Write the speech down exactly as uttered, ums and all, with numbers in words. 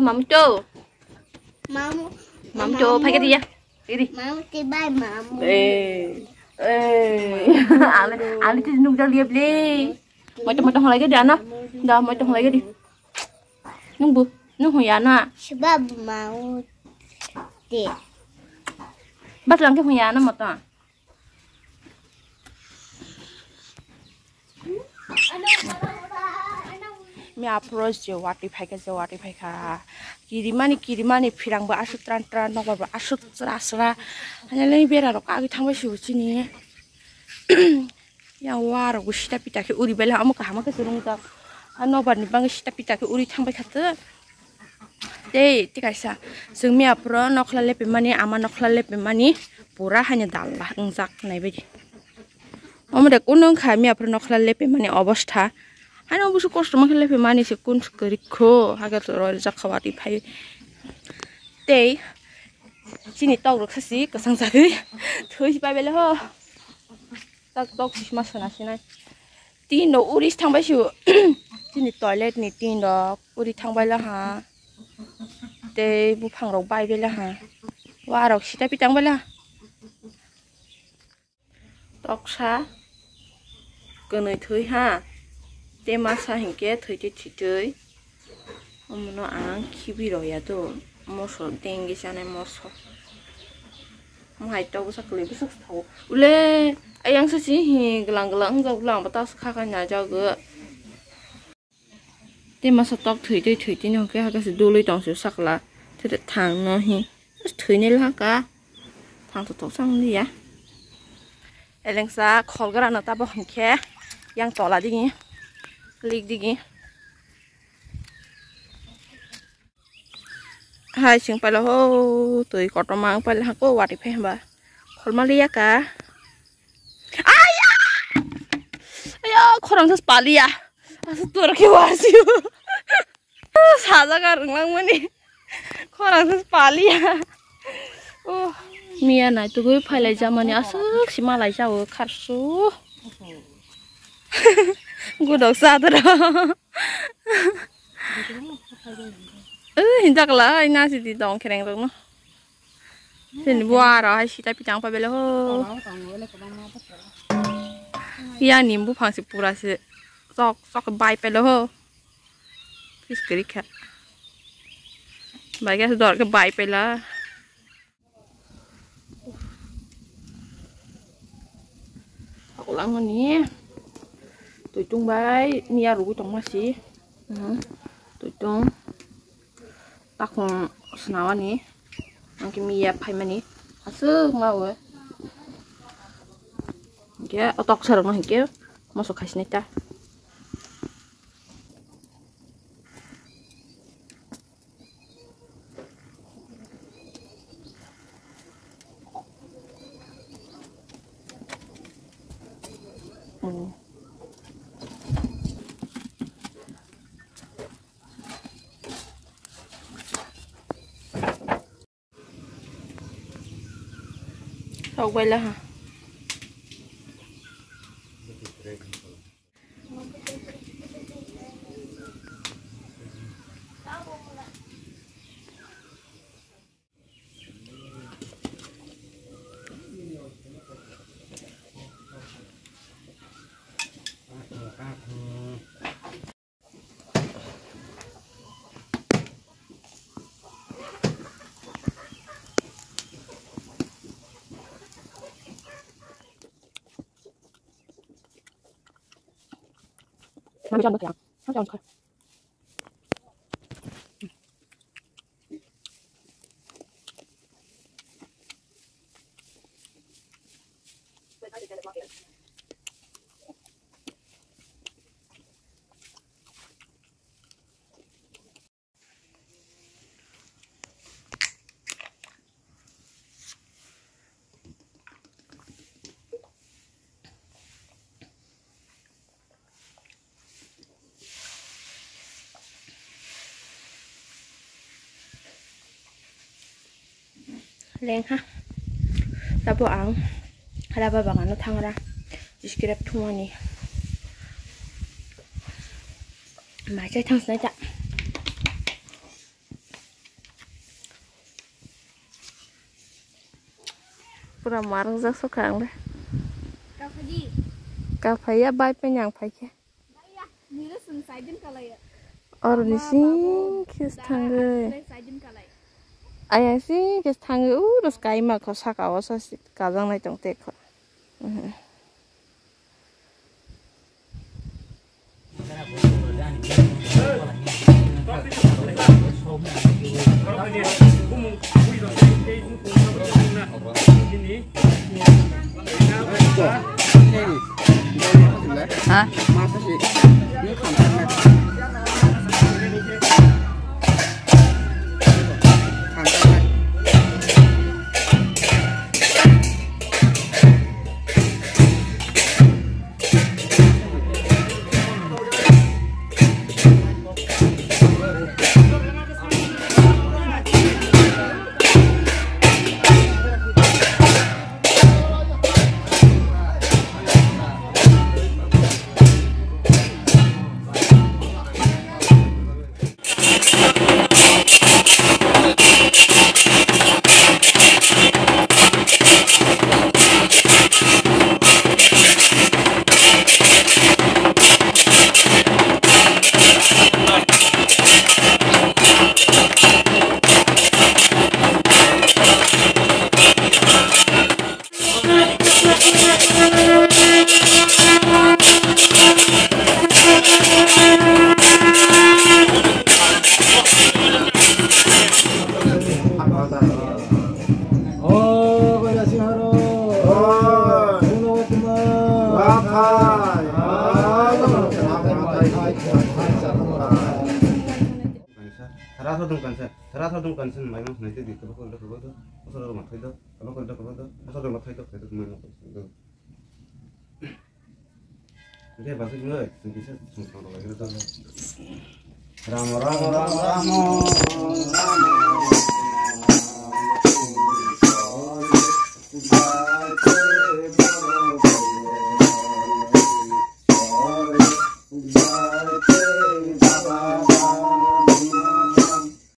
Mamu to. Mamu. Mamu to, phai kadi ya. Kadi. Mamu ti bai mamu. Eh. Eh. Ale, ale ti nuk jal yep le. Moito moito holai kadi ana. Da moito holai kadi. Nung bu, nung huya na. Sebab mamu ti. Bat lang ke huya na moto. Miya phuru je watwi phaikha, je watwi phaikha. Kirimani, kirimani phirang bo aswk tran tran, nokbar bo aswk chwra chwra. Hanya le bera rok kagwi thangbai se bo chini. Yang warok bo sita pita khe uri bai le omo kaham khe se rung jak. A nokbar ni bagwi sita pita khe uri thangbai kha to. Tei, tei kaisa, chwng miya phuru nokhla lepimani, ama nokhla lepimani, pura haino dalla wngjak naibaidi. Omo de kunu wngkha miya phuru nokhla lepimani obostha. Haino busu kosto mankhe lepimani se kun kwrwikho, haikhe roi rijak kha watwi phai. Tei, chini tok rok sasi kwchang jagwi, thwi si pai bele ho. Tak tok sisma sana sinai. Tin rok uri thangbai su. Chini toilet ni tin rok uri thangbai la ha. Tei buphang rok bai bai la ha. Wa rok sita pitang bai la. Toksa kwnwi thwi ha. Tei masa hinkhe thwi tei thwi twi. Omono ang khibi rw ya do, moso dengwi chanai moso. Mohai tok bwsa kwlwi bwsa thago. Ule, ayang sa si hi glang glang wngjak, glang bwta se kha kha nai jago. Tei masa tok thwi twi thwi twi no hwnkhe hakhe se dului tong se sakla. Thwi thang no hi. Thwinai laka. Thang to tok sang liya. Elengsa kholgra no tabo hwnkhe yang tola digi. Lik digi. Hai sing paila ho, twi kotorma ang paila hako wati phai hamba. Kholma liya ka. Aya! Aya, khorang sa paliya. Asa tur ke wasi. Saja ka runglang mani. Khorang sa paliya. Oh, miya nai tugui phailai jamani aswk si malai jao kharsu. Gudok sa doro. Eh, hinjakla, ina sidi dong kereng rokno. Sini bo aro hai sita pitang pa bele ho. Yang ni buphang si pura si sok sok bai pele ho. Pis kiri kha. Bai ga dor ke bai pela. Ulang mani. Tuitung bai miya rugui tongma si. Hmm. Tuitung. Takhung swnawani. Angke miya phaimani. Aswk ma we. Angke otok sarok no hingke. Moso khaisinai ta. Sok bai la ha. Lengha. Tabo ang raba bagano thangra. Jiskrep thumani. Mai chai thang sinai ta. Pura marung jak sokha ang le. Kaphai ya bai pe nyang phai khe. Oro ni sing khe thangwi. Ayang sing khe thangwi uro sky ma kho saka o sa kajang nai tong te kho. Ha? Tara thodung kansa, tara thodung kansa, maimang sinai tei di, kebak kebak kebak do, bosor rok mathai do, kebak kebak kebak do, bosor rok mathai do, kebak kebak kebak do. Oke, basik noi, sing kisa sing tang lai kira tang. Ramo, ramo, ramo, ramo, ramo.